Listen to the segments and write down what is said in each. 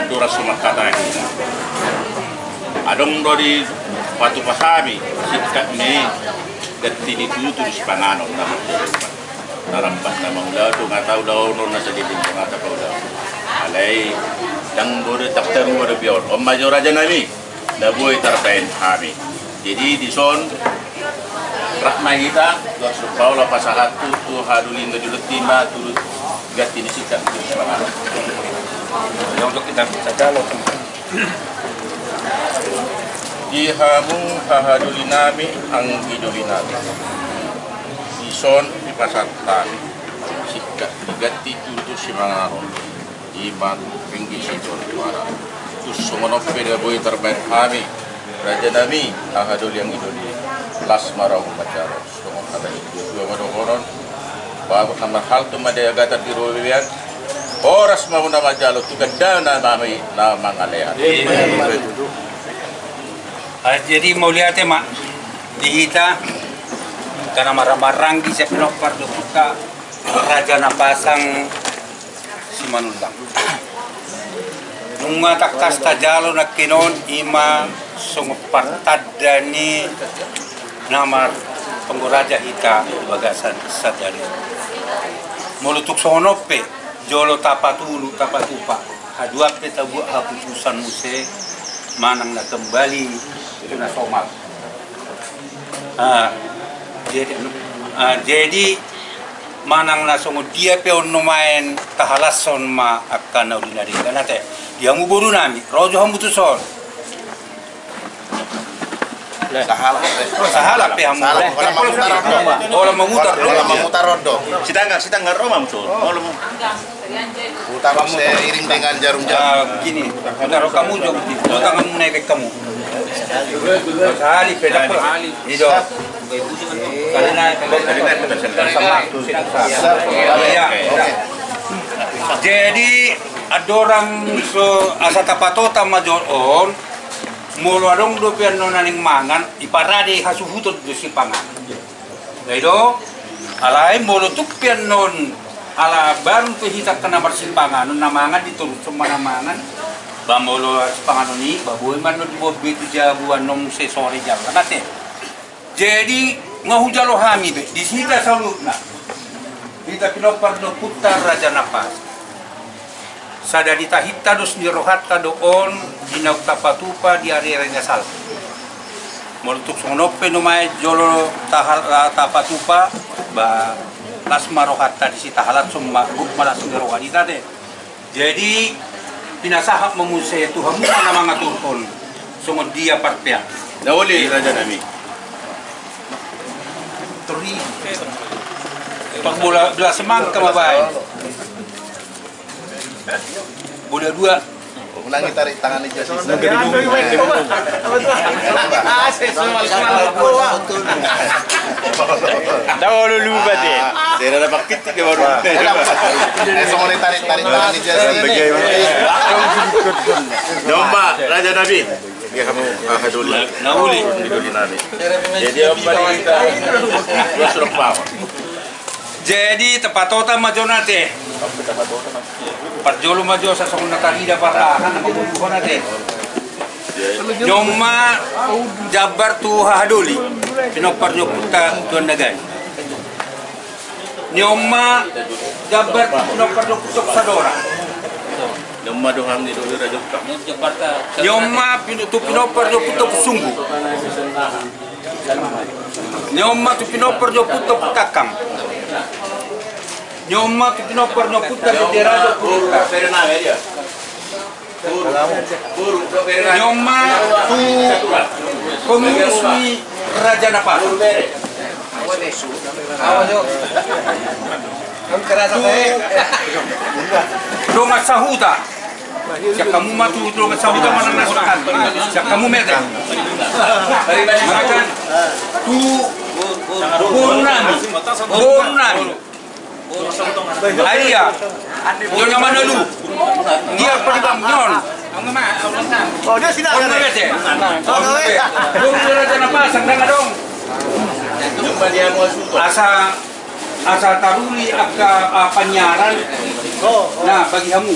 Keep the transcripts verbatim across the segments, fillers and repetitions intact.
Horas ma hata i. Adong do dipatupa hami singkat ni ganti ni tutur sipanganon na marjolo. Na rampas na mangulahon do, nga tahu daonon na sadidin do nga tapaulahon. Alai ndang boi do, ndang tarua do biaon. On ma jo raja nami na boi tarbaen hami. Jadi dison rap ma hita, dos paula pasahat tu, tu hahadoli na jolonti ma tu ganti ni singkat ni tutur sipanganon. Yang untuk kita bisa calon. Di hamu hahadoli nami, anggi doli nami. Dison dipasahat hami singkat ni ganti tutur sipanganon. Ima ringgit sitolu juta. Tung songon on pe na boi tarbaen hami, raja nami, hahadoli anggi doli, las ma roha manjalo. Songon hata ni dua ma dohonon, bagot na marhalto ma di agatan di robean, horas ma huna manjalo tu gandana nami na mangalean. Ah, jadi mauliate ma di hita, karena marhamaranggi sian pinompar ni ompunta Raja Napasang Simanullang. Nunga tangkas tajalo nangkinon, ima songon partanda ni na martonggo raja hita di bagasan sadari. Molo tung songon on pe, jolo tapatolu, tapatupa, haduan pe tabuat haputusan muse manang na kembali tu na somal. Ah, jadi, ah, jadi manang na songon dia pe on nuaeng tahalashon ma angka na uli na denggan ate. Di hamu boru nami, ro jo hamu tuson. Sahalak, eh. Sahalak pe hamu. Sahalak, holan mamutar on do. Holan mamutar on do. Holan mamutar on do. Sitanggar, sitanggar ro ma hamu tuson. Holan mamutar. Putar seiring dengan jarum-jarum. Ah, begini. Putar hamu jo, putar hamu, naik hamu. Sahali pe dapot. Ido. Karena sama. Iya. Jadi andorang so asa tapatota ma jo on, molo adong dope annon naeng mangan, diparade hasuhuton do sipanganon. Ido, alai molo tung pe annon ala baru pe hita angka na marsipanganon, na mangan ditorushon ma na mangan, ba molo sipanganon i, ba boi ma annon diboan be tu jabu annon muse sore jala ate. Jadi nga hujalo hami be, di hita saluhutna, hita pinompar ni ompunta Raja Napas. Sada ni tahinta dos ni rohanta do on di naung tapatupa di ari-ari na salpu. Molo tung songon on pe nuaeng jolo taha-, tapatupa, ba las ma rohanta disi, tahalashon ma, gok ma las ni roha di hita ate. Jadi pinasahat ma muse tu hamu na mangaturhon songon dia parpean. Na uli raja nami. Tori. Pak bola, bola semangka ma baen. Bola dua. Ulangi tarik tangan ni Jasi. Tahu lu lupa deh. Saya dah dapat kitik dia baru. Eh, semua tarik, tarik tangan ni Jasi. Domba Raja Nabi. Dia kamu, ah, dulu. Nah, uli. Dulu Nabi. Jadi apa ni kita? Dua serempak. Jadi tapatota ma jo on ate. Parjolo ma jo asa songon na tarida parlahan na mangolu on ate. Ni on ma jambar tu hahadoli, pinompar ni ompunta Tuan Nagari. Ni on ma jambar tu pinompar ni ompunta Sadora. Ni on ma dohang ni doli raja. Ni on ma pin-, tu pinompar ni ompunta Sunggu. Ni on ma tu pinompar ni ompunta Tangkang. Ni on ma tu pinompar ni ompunta Dendera. Ni on ma tu pengurus ni Raja Napas. Tu dongan sahuta. Sian hamu ma tu dongan sahuta manang na so kan. Sian hamu ma ate. Manang tu boru nami. Boru nami. Aia. Jona manalu. Dia peribang nyon. Oh, dia sini ada. Boru Raja Napasang, dang adong. Asa Asa taruli angka, ah, panyaran. Na bagi hamu.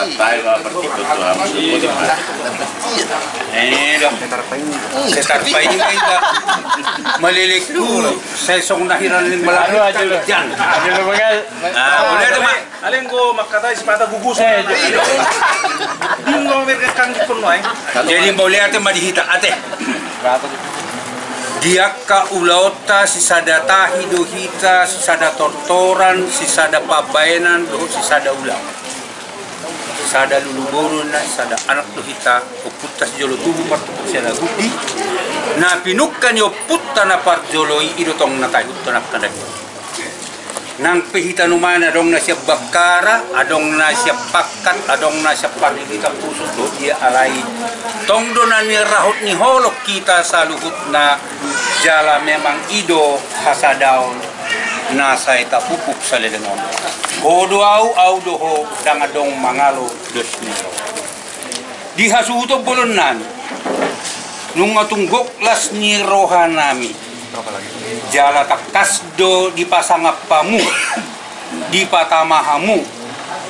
Santai ma, bertipe tu hamu. Eh, dah. Setar painga inda. Malelek tu. Saya song na hira ni malah. Aduh, aduh. Jan. Aduh, lu bagal. Ah, boleh tu, Mak. Aleng go mangkatai sipata gugus. Eh, jadi. Bingung mereka kan di kono ai. Jadi, boleh ate ma di hita, ate. Di angka ulaonta sisada tahi do hita, sisada tortoran, sisada pambaenan, dohot sisada ulaon. Sada lulu boru na, sada anak do hita, ompunta sijolo tubu, martubu siala gudi. Na pinungka ni ompunta na parjolo i, i do tong na taihut tong angka na Nang pe hita nuaeng adong na sian Bakkara, adong na sian Pakkat, adong na sian Parlilitan Pusuk dohot dia alai. Tong do na nirahut ni holong hita saluhutna jala memang i do hasadaon na sai tapupuk saleleng on. Ho do au, au do ho, ndang adong mangalo dos ni roha. Di hasuhuton bolon nami, nunga tung gok las ni roha nami, jala tangkas do dipasangap hamu, dipatama hamu,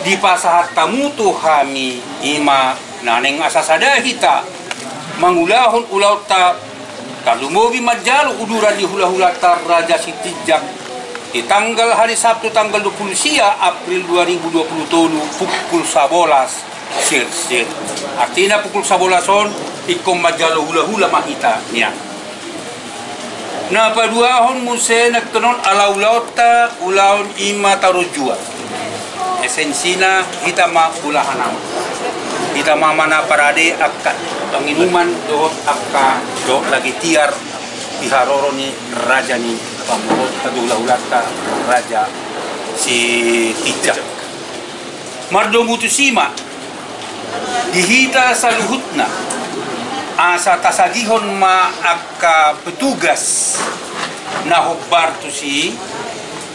dipasahat hamu tu hami, i ma na naeng asa sada hita mangulahon ulaonta, tarlumobi manjalo uduran ni hulahulanta Raja Sitinjak di tanggal hari Sabtu tanggal dua puluh sia April dua ribu dua puluh tolu pukul sabolas. Sir, sir. Artina pukul sabolas on ingkon manjalo hulahula ma hita nian. Na paduahon muse nangkinon ala ulaonta, ulaon i ma tarojua. Esensina hita ma ulahan ama. Hita ma mana parade angka panginuman dohot angka dohot lagi tiar di haroro ni raja ni pamoruonta, hulahulanta Raja Sitinjak. Mardomu tusi ma di hita saluhutna, asa tasagihon ma angka petugas na hombar tusi,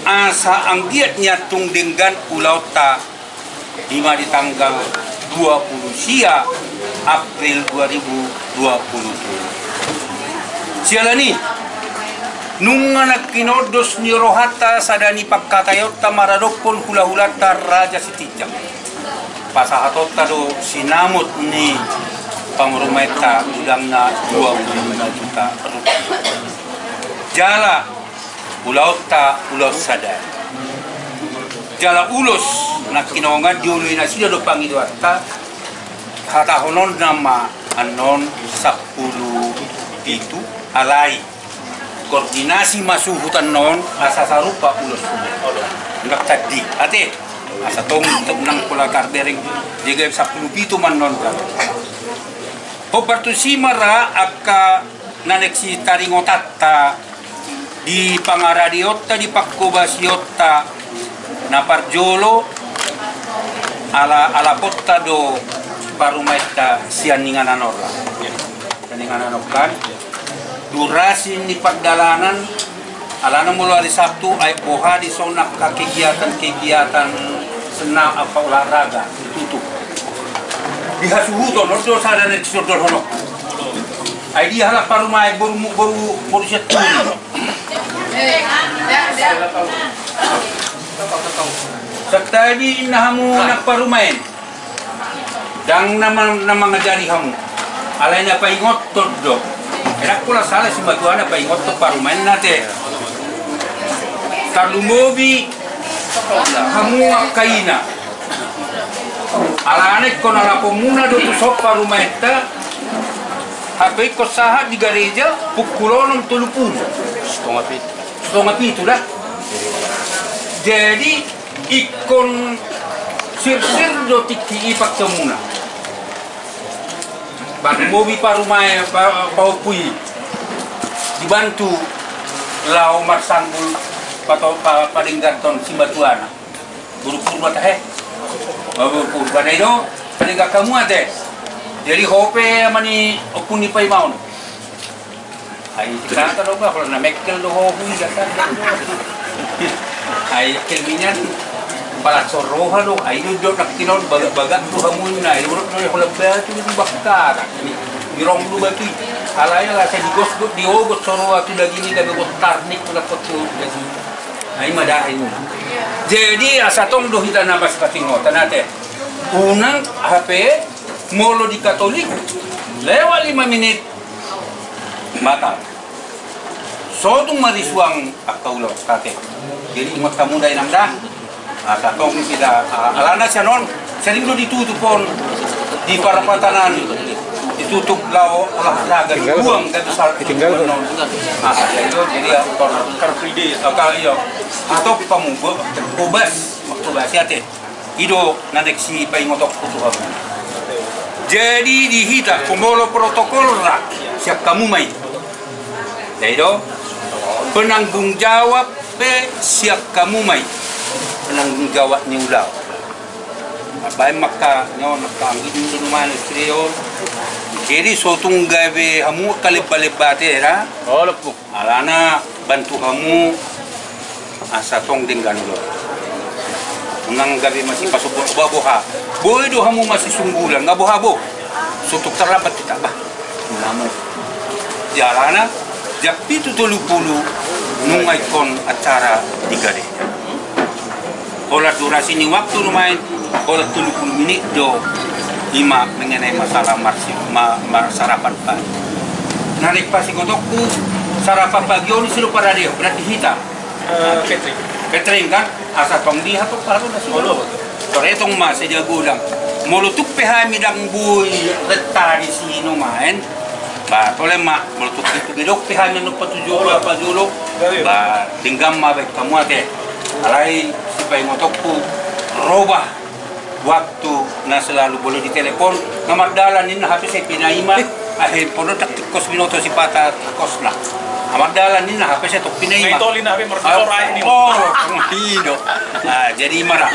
asa anggiat nian tung denggan ulaonta, i ma di tanggal dua puluh sia April dua ribu dua puluh tolu. Siala ni i, nunga nangkinon dos ni rohanta sada ni pangkataionta maradophon hulahulanta Raja Sitinjak. Pasahatonta do sinamot ni pamorumaenta, udangna dua puluh lima juta rupiah. Jala ulaonta ulaon sada. Jala ulos nangkinon on di olo i nasida do pangidoanta, hatahononna ma annon sampulu Pitu, alai koordinasi ma suhut annon asa sarupa ulos suhut. Ndang tadi ate, asa tong tong nang pola tarbereng jega sampulu pitu ma annon kan. Hombar tusi ma ra angka na naeng sitaringotanta di pangaradeonta, di panghobasionta, na parjolo ala, alaponta do parumaenta sian inganan on ra. Sian inganan on kan. Durasi ni pardalanan, alana molo ari Sabtu, ai boha dison angka kegiatan-kegiatan senam apa olahraga ditutup. Di hasuhuton, on do sada na disondolhononku. Ai dia halak parumaen boru, boru, boru sian Turi. Santabi inna hamu na parumaen. Ndang na ma-, na mangajari hamu. Alai na paingothon do. Ndang pola sala simatua na paingothon parumaenna ate. Tarlumobi hamu angka ina. Alana ingkon alaponmuna do tu son parumaenta. Hape ingkon sahat di gareja pukul onom tolu pulu. Setengah pitu. Setengah pitu da. Jadi ingkon sirsir do tingki i pangkeonmuna. Tarlumobi parumaen, pa-, pahompu i dibantu laho marsanggul pato-, pa-, padengganhon simatuana. Boru Purba tahe. Boru Purba tahe do. Padenggan hamu ate. Jadi ho pe ama ni ompu ni paimaon. Ai singkatan do bah, holan na mengkel do ho hu i, dasar. Ai mengkel nian, pala so roha do, ai do jot nangkin on bagak-bagak do hamu na, ai urut do holan batu do, bakkara. Mirong do batu i. Alai ala sai digosgos, diogos so roha tu daging i, gabe gontar ni, holan kotu daging. Ai ma da i. Jadi asa tong do hita na masipasingotan ate. Unang hape molo di Katolik lewat lima menit batal. So tung marisuang angka ulaon ate. Jadi ingot hamu da inang da. Asa tong hita, a-, alana sian on sering do ditutup on di parapatanan, ditutup laho olahraga, dibuang gabe sal-, dibuang on. Asa jadi on, jadi ya, Car Free Day. Angka iyo. Atau pamubo, hobas, hobas ate. I do na naeng sipaingotonku tu hamu. Jadi di hita, molo protokol ra, sian hamu ma i. Jadi do, penanggung jawab pe sian hamu ma i. Penanggung jawab ni ulaon. Baen ma angka, nyo, angka anggi dulu mana istri on. Jadi so tung gabe hamu angka lemba-lemba ate ra. Oh, lepuk. Alana bantu hamu asa tong denggan do. Unang gabe masipasobut boha-boha. Boi do hamu masisunggulan, nga boha bo. So tung tarlambat hita bah. Hamu. Alana jam pitu tolu pulu nunga ingkon acara di gareja. Holan durasi ni waktu nuaeng, holan tolu pulu menit do, ima mengenai masalah marsi-, ma-, marsarapan pagi. Na naeng pasingotonku, sarapan pagi on ise do parade, berarti hita. Eh, catering. Catering kan? Asa tong di hatu, hatu nasi. Olo. Sore tong ma sadia godang. Molo tung pe hami ndang boi renta disi nuaeng. Ba, tole ma, molo tung pe, tung pe didok pe hami nuaeng patujolo, apa jolo. Ba, denggan ma baen hamu ate. Alai sipaingotonku, roba waktu na selalu boi ditelepon, na mardalan ninna hape sai pinaima, ahe podo tak tikkos binoto sipata tikkosna. Na mardalan ninna hape sai tong pinaima. Sai toli na hape mercor aja ni. Oh, i do. Ah, jadi ima ra.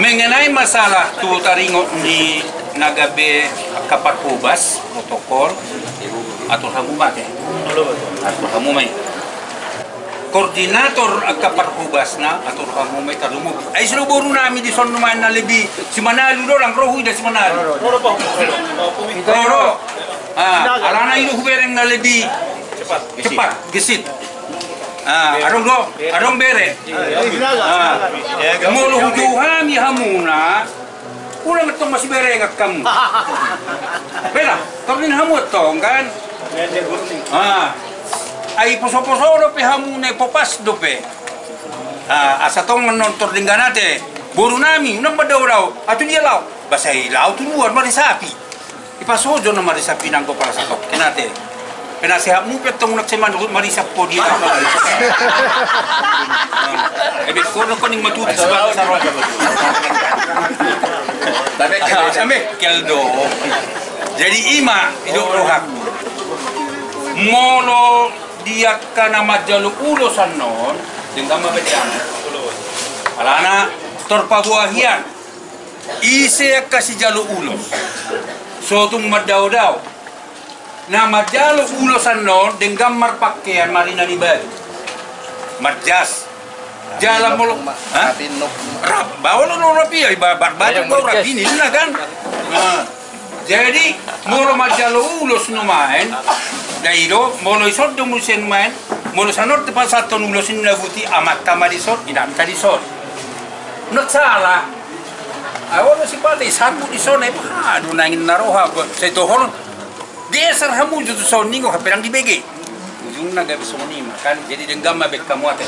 Mengenai masalah tu taringot ni na gabe angka parhobas, protokol, atur hamu ma ate. Atur hamu ma i. Koordinator angka parhobasna, atur hamu ma i tarlumobi. Ai ise do boru nami dison nuaeng na lebih si Manalu do, ndang ro huida si Manalu. Ro, ro. Ah, alana i do hubereng na lebih cepat, gesit. Ah, adong do, adong bere. Ah, molo hujou hami hamuna, unang tong masiberengan hamu. Beda, tording hamu tong kan. Ah, ai poso-poso dope hamu na popas dope. Ah, asa tong annon tordinggan ate. Boru nami, unang mandao-dao. Atu dia lao. Ba sai lao tu luar, maresapi. Ipasojo na maresapi nanggo pala satongkin ate. Penasehatmu pe tong unang sai manurut, marisap po dia. Ebe kono koning matutu sebab saro. Tapi keldo. Jadi ima idok rohak. Molo di angka na manjalo ulos annon, denggan ma baen. Alana tor paboa hian. Ise angka sijalo ulos? Sotung mandao-dao. Na manjalo ulos annon denggan marpakean marina ni baju. Marjas. Jala molo, ha? Rap, bawa lo rapi ya, iba barbaju kau rapi ni lah kan. Nah. Jadi molo manjalo ulos nuaeng, dai do, molo ison do muse nuaeng, molo sanon tepasaton ulos ni na buti amanta ma dison, inanta dison. Nak salah. Awo lo si pala isarbu dison, ai pahadu nangin na roha, sai tohon. Diesar hamu jo tu son ningo hape dang dibege. Ujungna gabe songon i ma kan, jadi denggan ma baen hamu ate.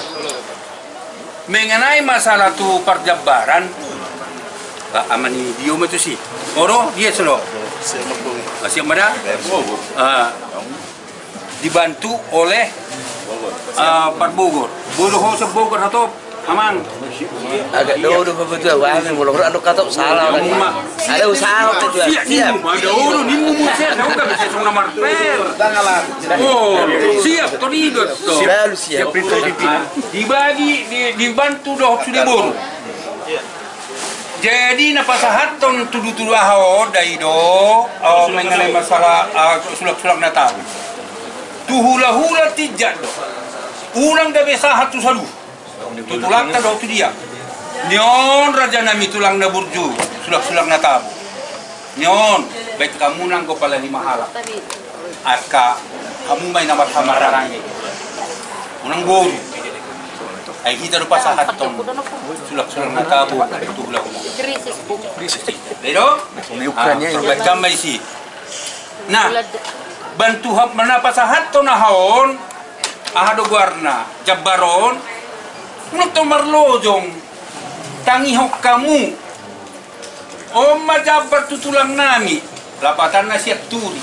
Mengenai masalah tu parjambaran, ah, ama ni Dio ma tusi. Oro dia solo. Siap ma da. Ah, dibantu oleh, ah, Parbogor. Bodo ho sebogor atau amang. Agak dulu betul, wah, mulai anu kata salah. Ada usaha apa tuh? Siap, siap. Ada oro ni mu muncul, ada udah bisa song nomor per. Oh, siap, torido. Selalu siap. Dibagi, di, dibantu dohot sude boru. Jadi na pasahathon tudu-tudu aha on, dai do, mengenai masalah, ah, sulak-sulak na tabo. Tu hula-hula tinjak do. Unang gabe sahat tu saluhut. Tu tulangta dohot tu dia. Nion raja nami tulang na burju, sulak-sulak na tabo. Nion, baen hamu nanggo pala lima halak. Angka hamu ma i na marhamaranggi. Unang boru. Ai hita do pasahathon sulak-sulak na tabo tu hula-hula. Dai do? Ah, baen ma disi. Nah, bantu hap mana pasahathon aha on, aha do goarna, jambar on. Unang tong marlojong, tangihon hamu. On ma jambar tu tulang nami, lapatanna sian Turi.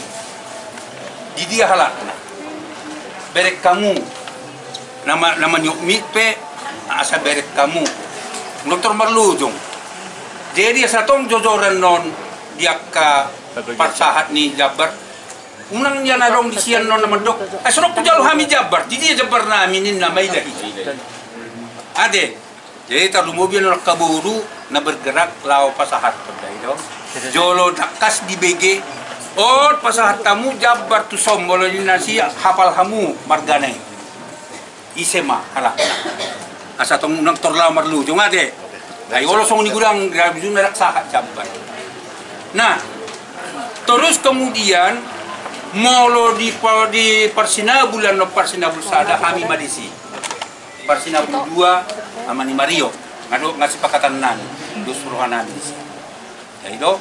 Di dia halakna? Bereng hamu. Na ma-, na maniop mit pe, asa bereng hamu. Unang tong marlojong. Jadi asa tong jojoran non di angka parsahat ni jambar. Unang nian adong di sian non na mandok, "Eh, songon hujalo hami jambar, di dia jambar nami?" ninna, maila hita. Ate. Jadi tarlumobi on angka boru na bergerak laho pasahathon, dai do. Jolo tangkas dibege, on pasahat hamu jambar tu son, molo ninna si hapal hamu margana i. Ise ma halakna. Asa tong unang tor laho marlojong ate. Ai olo songon i godang, di ujungna ndang sahat jambar. Nah, terus kemudian molo di pa-, di parsinabul, annon parsinabul sada hami ma disi. Parsinabul dua, ama ni Mario. Nga do, nga sipakatan nami, dos roha nami disi. Dai do.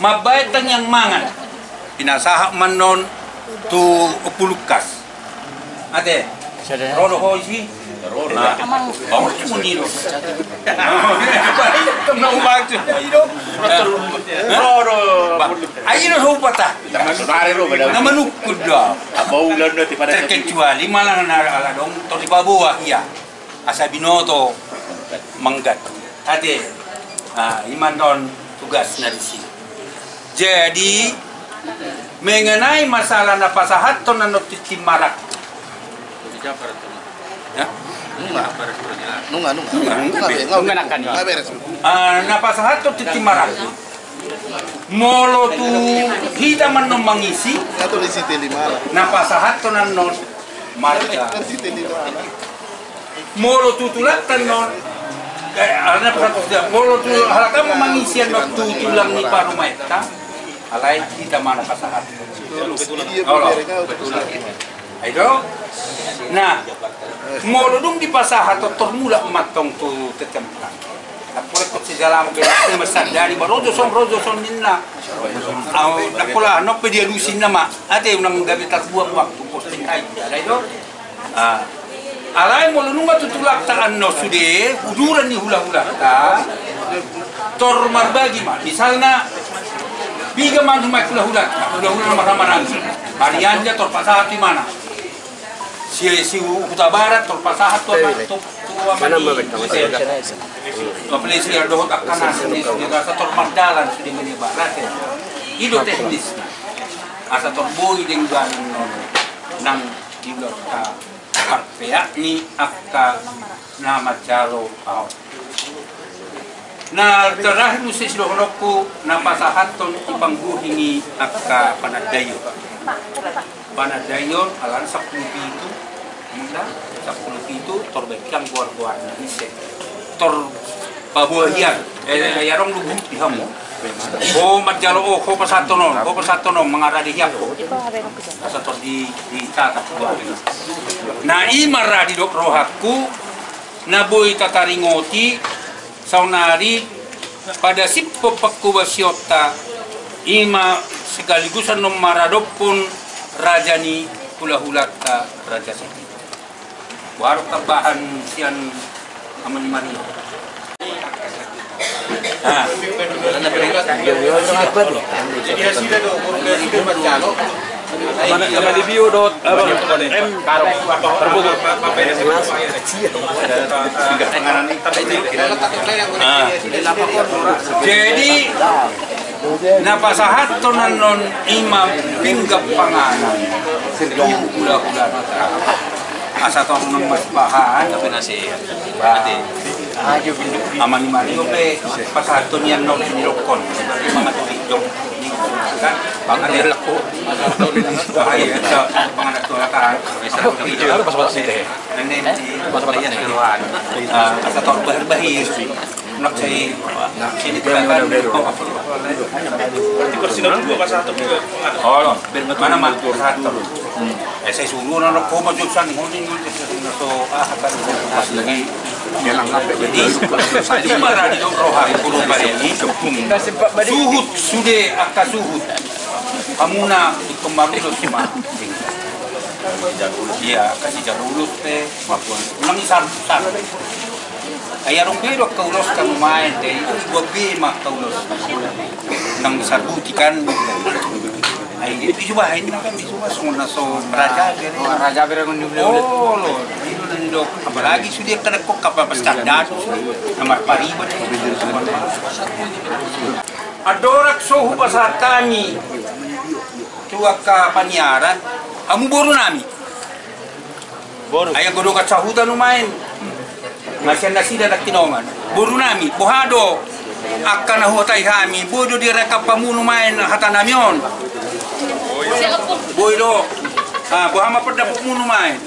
Mambaen tangiang mangan. Pinasahat ma annon tu Ompu Lukas. Ate. Ro do ho isi. Ro do. Amang. Bangun tu muni do. Baik, tong na ubacu. Dai do. Ro do. Ai do so upata. Na manungkun do. Terkecuali malah na ala dong tor dipaboa ia. Asa binoto mangganti. Ate, ah, ima annon tugasna disi. Jadi mengenai masalah na pasahathon annon tintin marangkup. Ya? Nunga. Nunga, nunga. Nunga, nunga. Nunga, nunga. Nunga, nunga. Ah, na pasahathon tintin marangkup. Molo tu hita ma annon mangisi, na pasahathon annon marga. Molo tu tulangta annon, eh, alana pasahathon, molo tu halak hamu mangisi annon tu tulang ni parumaenta, alai hita ma na pasahathon. Olo. Ai do? Nah, molo dung dipasahat, tor mulak ma antong tu tetempang. Ndang pola ingkon sijalaman be, ndang pola masandari, ba ro jo son, ro jo son ninna. Au, ndang pola, nang pe dialusi nama. Ate, unang gabe tarbuang waktu posting ai. Ai do? Ah. Alai molo nunga tu tulangta annon sude uduran ni hula-hulanta, tor marbagi ma. Misalna, piga ma annon hulahulanta, hulahula na marhamaranggi. Arianja tor pasahat tu imana. Si, si Huta Barat tor pasahat tu ama, tu, tu ama ni Ise. Apalagi si dohot angka na sude, asa tor mardalan sude mania barat, ya. I do teknisna. Asa tor boi denggan nang di ulos ta. Parpeak ni angka na manjalo ahu. Na terakhir muse sidohononku na pasahathon i pangguhi ni angka panandaion. Panandaion alana sampulu pitu, munda sampulu pitu, tor baen goar-goarna ise. Tor paboa hian, eh, ya dong lubu di hamu. Ho manjalo, oh, ho pasahathon on, ho pasahathon on, mangarade hian ho. Asa tor di, di tata. Na i ma ra didok rohangku, na boi tataringoti, saonari pada simpon pangkobasionta, i ma sekaligus annon maradophon raja ni hula-hulanta Raja Seti. Baru tambahan sian Ama ni Maria. Ah. Jadi hasilnya do, hasilnya macam. Ama ni Bio dohot, eh, Bang, M. Karung. Terbuka. Ah. Jadi, na pasahathon annon i ma pinggan panganan tu hula-hula. Asa tor nang mas bahan. Tapi nasi. Bah. Ama ni Maria pe pasahathon i annon di lokon. Mangan tu hidong. Kan? Pangan di lokon. Ah, iya, so, pangan tu lokon. Harus pas-pas sih, teh. Ini, ini. Pas-pas sih, teh. Ah, asa tor bahir-bahir. Nak sai, sini. Berarti kursi nomor dua, pas satu. Oh, mana, mana satu? Eh, sai suruh anak koma jurusan honing, jurusan so, ah, kan. Pas lagi. Jadi, di mana di roha, guru pada ini. Suhut, sude, angka suhut. Hamuna, ikut marulo, cuma. Iya, kasih jalulus, teh. Nang i sar-, sar-, ai adong be do angka ulos kan nuaeng, te, i do dua be ma angka ulos. Nang sarbuti kan. Ai, i subahen na kan, i subahen songon na so raja be. Oh, raja be, raja be. Oh, lo, i do na nidok. Apalagi sude angka na kok kapal pas kandadu. Na marpariban. Andorang so hupasahat hami tu angka paniaran, hamu boru nami. Boru. Ai godang sahuta nuaeng. Masian nasida nangkiningan. Boru nami, boha do angka na huhatai hami, boi do dirangkap hamu nuaeng hata nami on. Boi do. Ah, boha ma pandapotmu nuaeng.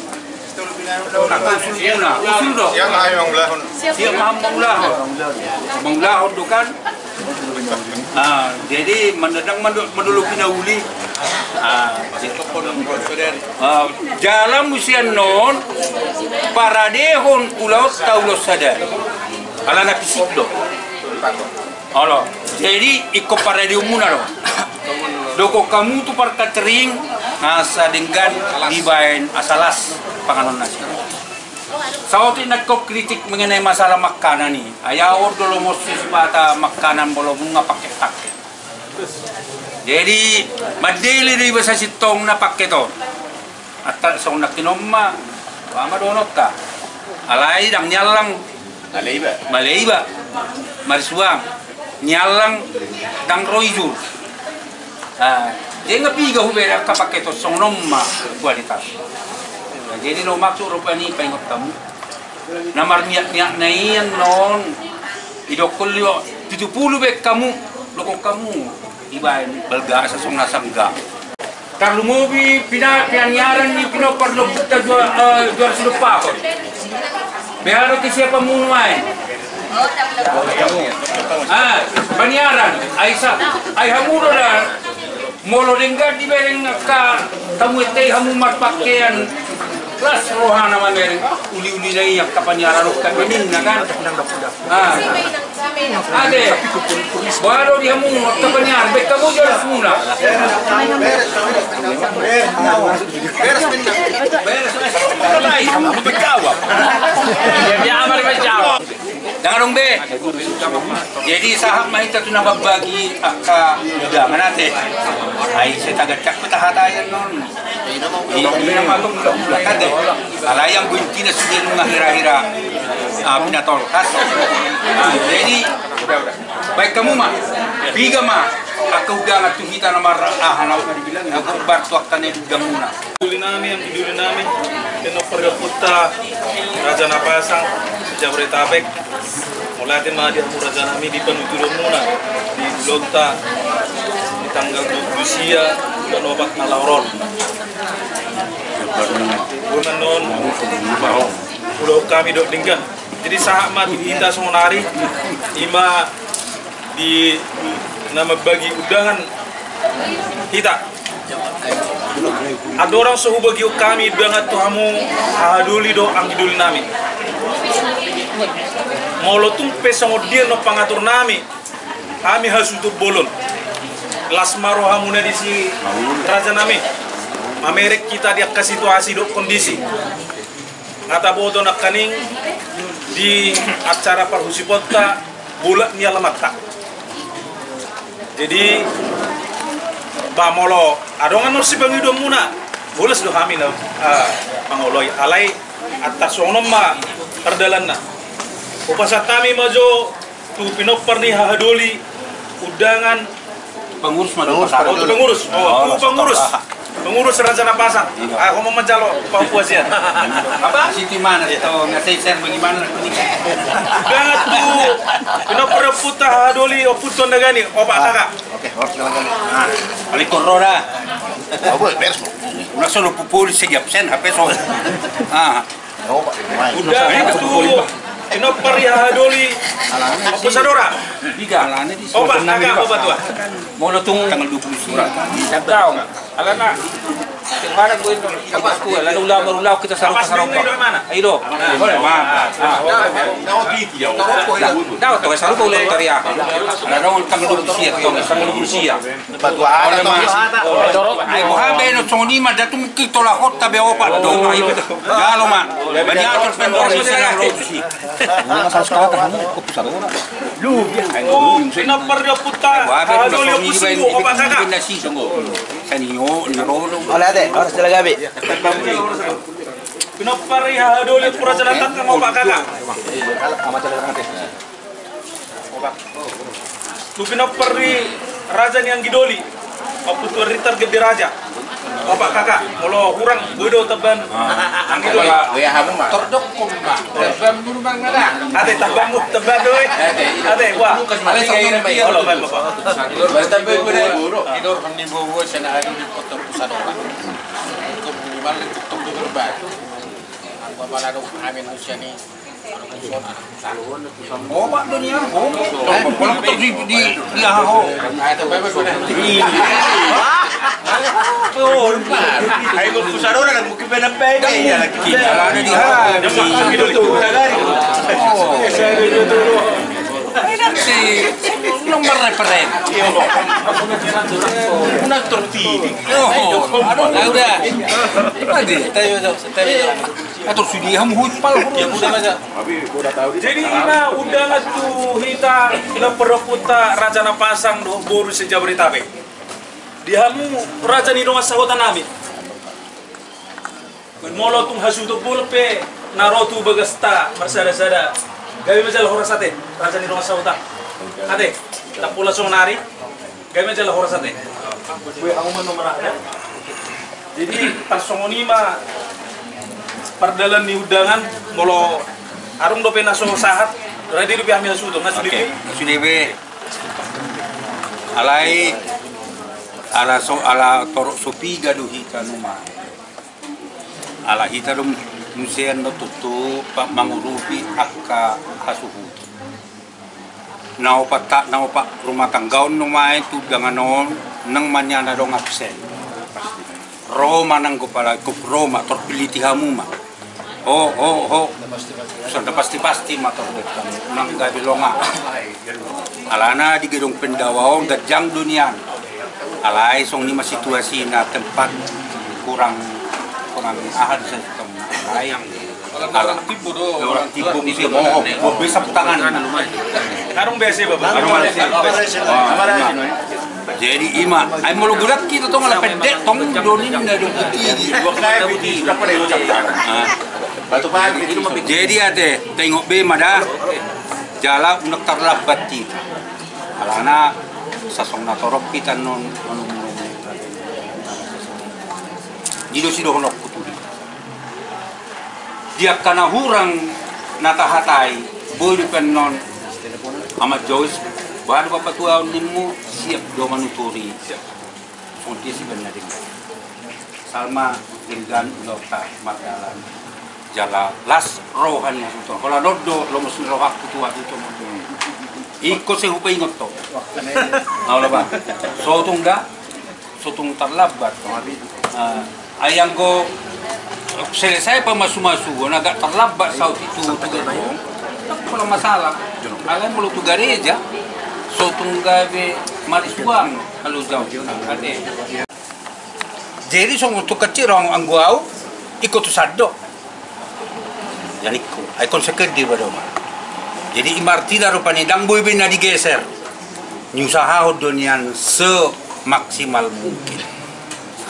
Angka usulmuna, usul do. Siap ma hamu mangulahon. Siap ma hamu mangulahon. Mangulahon do kan. Ah, jadi mandadang mando-, mandolopi na uli. Ah, ah, jala muse annon paradehon ulaonta ulos sadari. Alana pisik do. Olo, jadi ingkon paradeonmuna do. Dokhon hamu tu parkatering, asa denggan dibaen asa las panganon nasi. Saotik nangkin kritik mengenai masalah makanan i. Ai ahu do lomo sipata makanan molo nunga paket-paket. Jadi, mandele do iba sasintongna paket on. Antong songon nangkiningan ma, boha ma dohononta. Alai ndang niallang. Male iba. Male iba. Marisuang. Niallang ndang ro ijur. Ah, jadi nga piga hubege angka paket on songon on ma kualitas. Nah, jadi na maksud rupani paingot hamu. Na marmiak-miak na i annon. Idokkon liwa pitu pulu be hamu, dokhon hamu. Ibaen balga asa songon na sangga. Tarlumobi pina-, paniaran ni pinompar ni ompunta Juara, eh, Juara Sidompahon. Beha do kesiapanmu nuaeng? Ah, paniaran, ai sa-, ai hamu do da, molo denggan dibereng angka tamu ente i hamu marpakean las rohana mamereng, ah, uli-uli na i angka paniaran on kan ninna kan. Ah. Ate, boha do di hamu angka paniaran, baen hamu jo las muna. Beres, beres, beres. Dia, dia aman, dia jawab. Ndang adong be. Jadi sahat ma hita tu na mambagi angka undangan ate. Ai sai tagancang pe tahataion on. Di, di na mambagi undangan ate. Alai anggo intina sude nunga hira-hira, ah, pinatolhas. Ah, jadi baen hamu ma. Piga ma angka undangan tu hita na mar, ah, na, na gombar tu angka na di undangan muna. Doli nami, anggi doli nami, pinompar ni ompunta Raja Napasang, Jabodetabek, mauliate ma di hamu raja nami di panuturion muna di ulaonta di tanggal dua puluh sia bulan opat na laho ro on. Bulan on, ulaon hami dohot denggan. Jadi sahat ma tu hita songon ari, ima di na mambagi undangan hita. Andorang so hubagion hami undangan tu hamu haha doli dohot anggi doli nami, molo tung pe songon dia na pangatur nami, hami hasuhuton bolon. Las ma rohamuna disi raja nami. Mamereng hita di angka situasi dohot kondisi. Nga taboto nangkaning di acara parhusiponta bolak ni alamanta. Jadi ba molo adong annon sipangidoan muna, bolas do hami na, ah, mangoloi. Alai antar songon on ma pardalanna. Hupasahat hami ma jo tu pinompar ni haha doli undangan. Pengurus ma dulu. Oh, tu pengurus. Oh, tu pengurus. Pengurus Raja Napasang. Iya. Ah, ho ma manjalo pahuasian. Apa? Siti mana? Iya. Tahu nggak saya share bagaimana? Undangan tu pinompar ni ompunta haha doli, Ompu Tuan Dagani, Opak Kaka. Oke, horas kali-kali. Nah, balik ke roda. Apa, beres, Bang? Udah solo pupuli segi absen, H P so. Ah. Undangan tu pinompar ni haha doli, Ompu Sadora. Opak Kaka, Opak Tua. Molo tung tanggal dua puluh sembilan. Alana. Mana gue itu? Apa gue? Lalu ulang, baru ulang kita sarupa, sarupa. Ayo do. Dapat tong sarupa ulang tariak. Ada dong tanggal dua puluh sembilan, tong tanggal dua puluh sembilan. Ai boha be no songon i ma, datu mungkin tolak hot tabe opat do. Ai jalo ma. Banyak atur pendor ni sera. Lu pinompar ni ompunta haha doli, Ompu Sunggu, Opak Kaka. Sani yo ni rolo. Ola ate, harus jalan gabe. Pinompar ni haha doli, Ompu Raja Natangkang, Opak Kaka. Tu pinompar ni raja ni anggi doli, Ompu Tuan Ritar Gede Raja, Opak Kaka. Molo hurang, boi do tambahan anggi doli. Tordok. Ate, tambahan, tambahan do. Ate, wah. Olo, baik, Bapak. Obat do nian ho. Di, di, di aha ho. Ai, Ompu Sadora, mungkin benar baik ya. Ada di, di, di, si nomor referen. Una tortini. Yo, aduh, udah. Nanti, tayo, tayo. Atur sudi hamu hut pal. Jadi ima undangan tu hita na pinompar ni ompunta Raja Napasang dohot boru se-Jabodetabek. Di hamu raja ni dongan sahuta nami. Molo tung hasuhuton bolon pe na ro tu bagasta marsada-sada, gabe ma jala horas ate, raja ni dongan sahuta. Ate, tampulna songon ari. Gabe ma jala horas ate. Jadi tarsongon i ma pardalan ni undangan, molo adong dope na so sahat, rade dope hami hasuhuton, nga sude be. Nga sude be. Alai ala so, ala torop so piga do hita nuaeng. Ala hita do muse annon tutu mangurupi angka hasuhuton. Na opat, na opat rumah tangga on nuaeng tu undangan on, nang ma nian adong absen. Ro ma nang gopala, gop ro ma, torpiliti hamu ma. Ho, ho, ho. Songon pasti-pasti ma tor, nang gabe longa. Alana di gedung Pandawa on ganjang do nian. Alai songon i ma situasina, tempat kurang, kurang aha di situ, alai Orang timbo do, orang timbo muse mohop, mohop be sapu tangan. Karung biasa, Bapak. Karung biasa. Jadi ima, ai molo godang hita tong ala pendek tong do ninna do putih. Jadi ate, tengok be ma da. Jala unang tarlambat hita. Alana sasong na torop hita non, non, non. Di do sidohononku tu dia. Di angka na hurang na tahatai, boi do pe annon. Amat Jois, baen do bapa tuaon nimmu, siap do manuturi. Songon dia sibaen na denggan. Salma denggan ulaonta mardalan. Jala las roha ni hasuhuton. Holan on do lomos ni rohangku tu hasuhuton. Ingkon sai hupaingot ho. Olo ba. Sotung da. Sotung tarlambat. Ah, ai anggo selesai pamasumasu on, agak tarlambat saut i tu, tu gerbong, ndang pola masalah. Alai molo tu gareja, sotung gabe marisuang, kalau jauh. Ate. Jadi songon tu kecil rong anggo au, ingkon tu sandok. Jadi ingkon, ai ingkon sekedil ba do ma. Jadi ima artina rupani ndang boi be na digeser. Niusahahon do nian semaksimal mungkin.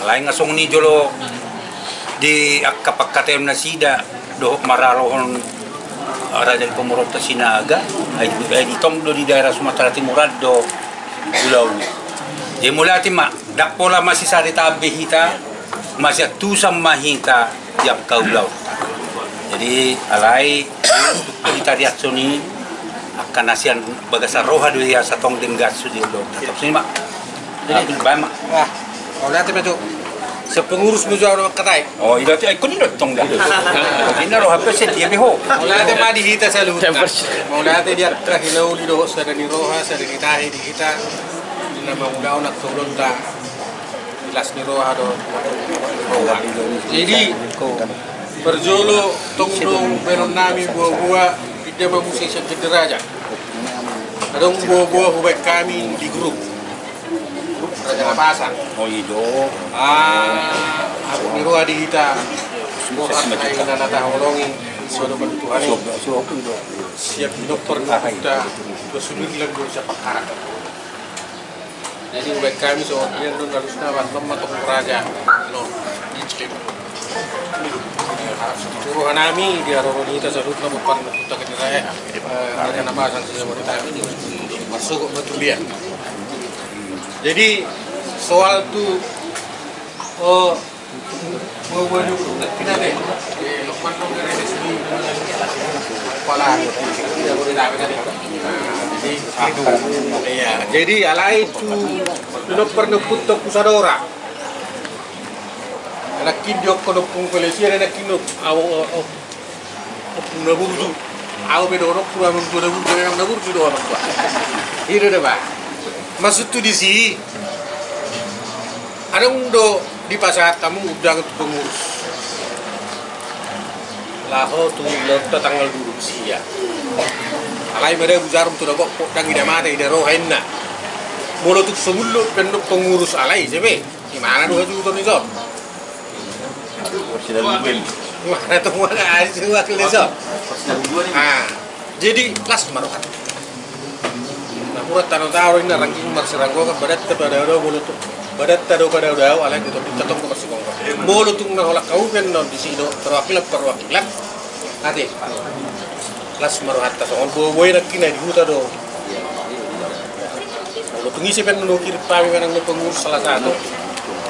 Alai nga songon i jolo di angka pangkataion nasida dohot maralohon Raja ni Pamoruonta Sinaga, ai, ai ditong do di daerah Sumatera Timur an do ulaon i. Jadi mauliate ma, ndang pola masisarita be hita, masiantusan ma hita di angka ulaonta. Jadi alai di tarian songon i angka na sian bagasan roha do i asa tong denggan sude ulaonta. Tong songon i ma. Jadi baen ma. Wah, mauliate ma tu. Sian pengurus ma jo au mangkatai. Oh, i do tu, ai ingkon i do tong da. Inna roha pe sedia be ho. Mauliate ma di hita saluhutna. Mauliate di angka hinauli dohot sada ni roha, sada ni tahi di hita. Di na mangulahon angka ulaonta. Las ni roha do. Jadi parjolo tong do baenon nami boa-boa, pinda ma muse sian Gede Raja. Adong boa-boa hubaen hami di grup. Grup Raja Napasan. Oh, i do. Ah, abu ni roha di hita. Boha na taholongi, so do bantuan i. Siap, siap. Siap, nomor, ah, i do. Hita, dua sudir lang dua siap pakarang. Jadi hubaen hami songon dia do alusna, baen ma tu raja. No. Di roha nami, di haroro ni hita saluhutna, boha na huta kini raja. Eh, Raja Napasan, siap, Raja Napasan. Marsogot ma tu dia. Jadi soal tu, oh, jadi alai tu, tu nomor ni ompunta Ompu Sadora. Nangkin didokkon ompung Valencia, nangkin au, au, au. Ompung na burju. Au pe dohononku amang tua na burju, amang na burju do amang tua. I do da ba. Maksudhu disi, adong do dipasahat hamu undangan tu pengurus laho tu ulaonta tanggal dua pulu sia. Alai ma da bujarum tu dagokpok, ndang ida mata ida roha inna. Molo tung so mulak pe annon pengurus, alai ise be. Imana do hasuhuton i son? Imana tu muna ai si wakil i son. Ah, jadi las ma rohanta. Napuran tano taro inna rangging marsiranggokan, badanta do padao-dao, molo tung badanta do padao-dao, alai do tondinta tong do marsiranggokan. Molo tung na holan hamu pe annon disi do perwakilan-perwakilan. Ate. Las ma rohanta songon boa-boa i nangkin na di huta do. Molo tung ise pe annon hukirim hami manang na pengurus salah satu.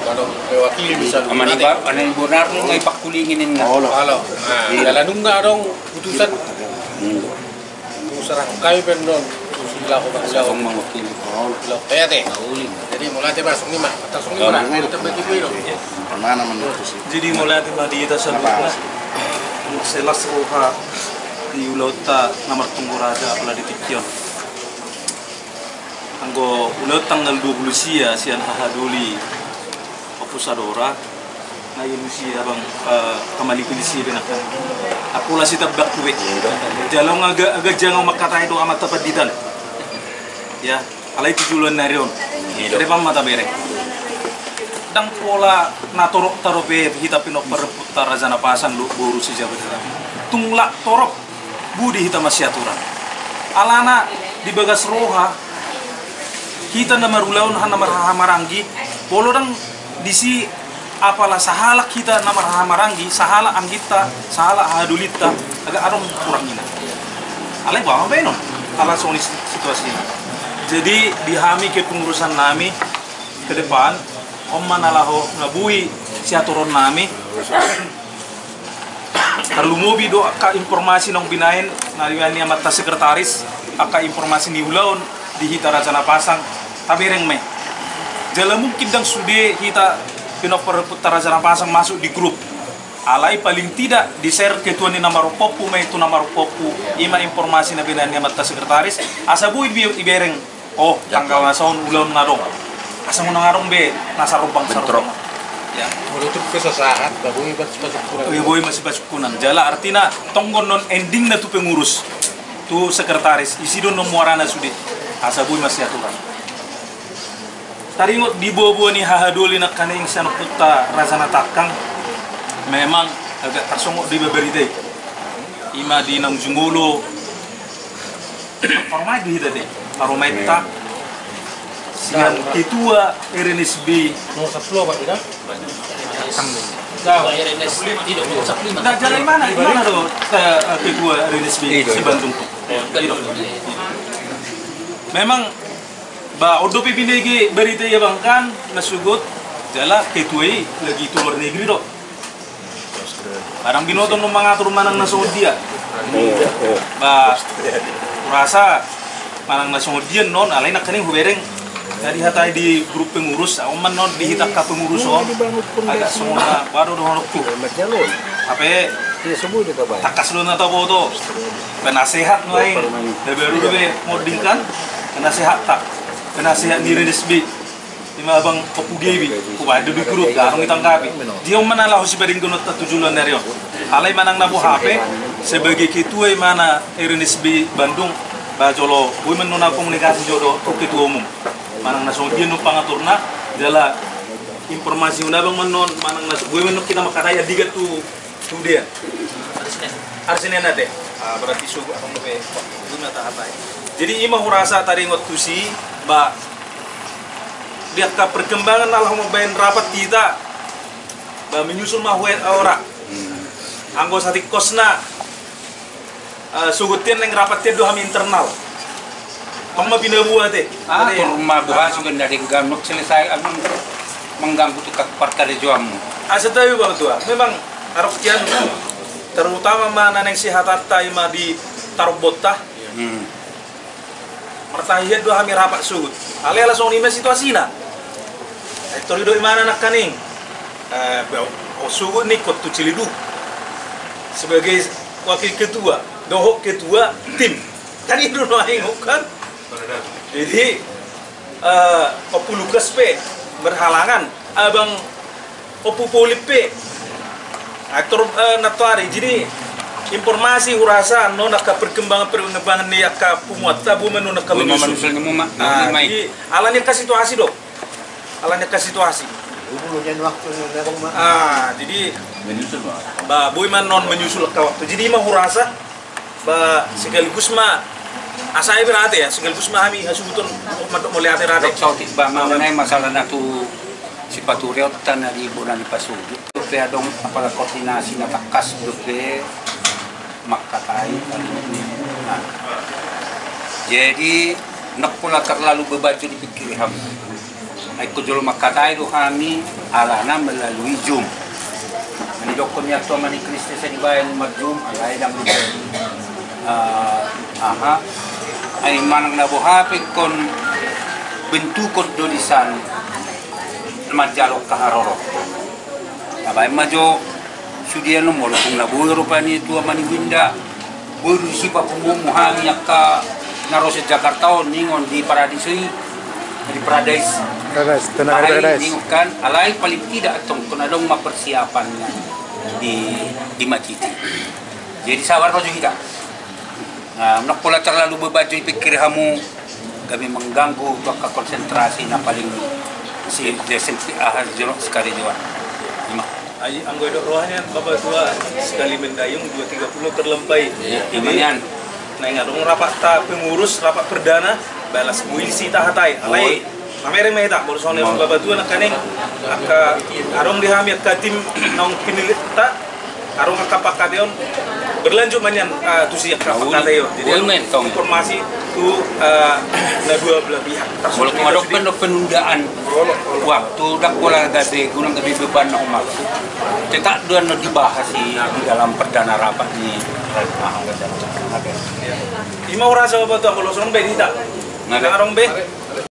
Manang mewakili misalna. Aman iba, anak ibu narni ngai pakulingin inna. Olo. Olo. Nah, jala nunga adong putusan. Hmm. Serahon hami pe annon tu si laho mangulahon. Laho pe ate. Jadi mauliate ma songon i ma. Atas songon i ma. Jadi mauliate ma di hita saluhutna. Muse las roha di ulaonta na martonggo raja apala di tingki on. Anggo ulaon tanggal dua pulu sia sian hahadoli Ompu Sadora. Na i lusia bang, eh, kamalikilisia be nangkin. Apala sitambakku be. Jala nga, nga jangkau mangkatai do amanta panditan. Ya, alai tu joloan ni ari on. Depan mata bereng. Ndang pola na torop-torop be hita pinompar ni ompunta Raja Napasan do boru si Jabat. Tung lak torop, budi hita masiaturan. Alana di bagas roha hita na marulaon, hita na marhahamaranggi, molo ndang disi, apala sahalak hita na marhahamaranggi, sahalak angginta, sahalak hahadolinta, agak adong kurang ina. Alai boha ma baenon, ala songon i situasi. Jadi di hami kepengurusan nami ke depan, on ma na laho na boi siaturonnami. Tarlumobi do angka informasi naung binaen na nibaen ni amanta sekretaris, angka informasi ni ulaon di hita Raja Napasang, tabereng ma i. Jala mungkin ndang sude hita pinompar Ompunta Raja Napasang masuk di grup. Alai paling tidak di-share ketua ni na marompompu ma i tu na marompompu, i ma informasi na binaen ni amanta sekretaris, asa boi ibe-, ibereng. Oh, tanggal na saon, ulaon na adong. Asa molo na adong be na sarombang, sarombang. Ya. Molo tung pe so sahat, ba boi masipasungkunan. Boi masipasungkunan. Jala artina tonggon non endingna tu pengurus, tu sekretaris, isi do non muarana sude. Asa boi masiaturan. Taringot di boaboa ni hahadoli nangkaning sian Ompunta Raja Natangkang, memang agak tarsonggot do iba barita i. I ma di naung jumolo. Parumaen do hita te, parumaenta sian ketua R N S B. Nomor sapuluh apa kita? Nah, jala imana, imana do, eh, ketua R N S B si Bandung tu. Memang, ba, on dope binege barita i, abang, kan, na sogot, jala ketua i lagi tu luar negeri do. Barang binoto on mangatur manang na songon dia. Ba, hurasa manang na songon dia non, alai nangkaning hubereng. Jadi hatai di grup pengurus, on ma non di hita angka pengurus on. Agak songon na, baru dohononku. Hape, tangkas do na taboto. Penasehat nuaeng. Baru dope monding kan. Penasehat ta. Penasehat ni R N S B. I ma abang Ompu Gebi, hubaen do di grup, adong itanggapi. Dia on ma na laho siparinggononta tu joloan ni ari on. Alai manang na boha pe, sebagai ketua imana R N S B Bandung, ba jolo, boi ma non komunikasi jo do tu ketua umum. Manang na songon dia non pangaturna, jala informasi on abang ma non, manang na boi ma non hita mangkatai andigan tu Tu dia? Hari Senin ate. Ah, berarti sogot, adong dope waktu na tahatai. Jadi i ma hurasa taringot tusi, ba, di angka perkembangan na laho mambaen rapat hita, ba, menyusul ma huet ora. Anggo satingkosna, eh, sogot i naeng rapat i do hami internal. Tong ma pinabuat e. Ah, tor ma buha sugan dari ganggu selesai, anu, mengganggu tu parkarejoanmu. Asa tahu, Bang Tua. Memang arokian, terutama ma na naeng sihatanta i ma di tarombonta. Hmm. Martahian do hami rapat sogot. Alai ala songon i ma situasina. Eh, tor i do imana nangkaning. Eh, ba, o, sogot ni kot tu Ciledug. Sebagai wakil ketua, dohot ketua tim. Tadi do nuaeng kan. Jadi, eh, Ompu Lukas pe berhalangan, abang Ompu Polip pe. Ah, tor, eh, nantoari. Jadi, informasi hurasa, non angka perkembangan, perkembangan ni angka punguanta, boi ma non angka menyusul. Boi ma menyusul ni muma. Ah, jadi, ala ni angka situasi do. Ala ni angka situasi. Ah, jadi, menyusul, Bang. Ba, boi ma non menyusul angka waktu. Jadi, i ma hurasa, ba, sekaligus ma, asa i berarti ya, sekaligus ma hami hasuhuton mandok mauliate rate. Dok saotik, Bang, mengenai masalah na tu sipatureonta na di bona ni pasogit. Dope adong apala koordinasi na tangkas dope mangkatai. Nah. Jadi, ndang pola terlalu beban jo dipikiri hamu. Ai ingkon jolo mangkatai do hami, alana melalui Zoom. Didokkon ni Antua Mani Kristus sai dibaen ma Zoom, alai ndang diberi. Eh, aha. Ai manang na boha pe ingkon bentukon do di san manjalo angka haroro. Tabaen ma jo sude annon, molo tung na boi rupani tu Ama ni Winda, boi do disi papunguonmu hami angka na ro sian Jakarta on, ningon di paradiso i, di paradais. Paradais, tona di paradais. Ningon kan, alai paling tidak tong, tona adong ma persiapan di, di matiti. Jadi sabar ma jo hita. Nah, ndang pola terlalu beban jo dipikiri hamu, gabe mengganggu tu angka konsentrasi na paling si, si, aha, jolo sikarejoan. I ma. Ai anggo didok roha nian Bapatua, sekali mendayung dua tiga pulau terlempar. Iya, jadi, ima nian. Naeng adong rapatta pengurus, rapat perdana, balas buil si tahatai. Alai, mamereng ma hita, molo songon i Bapatua nangkaning, angka adong di hami angka tim naung pinillit ta, adong angka pangkataion, berlanjut ma nian, ah, tusi angka pangkataion. Jadi, informasi tu, ah, na dua belah pihak. Molo tung adong pe penundaan waktu, ndang pola gabe, guna gabe beban na umat. Tetap do na dibahas i di dalam perdana rapat ni. Ima urasa Bapatua, molo songon be hita. Ndang adong be.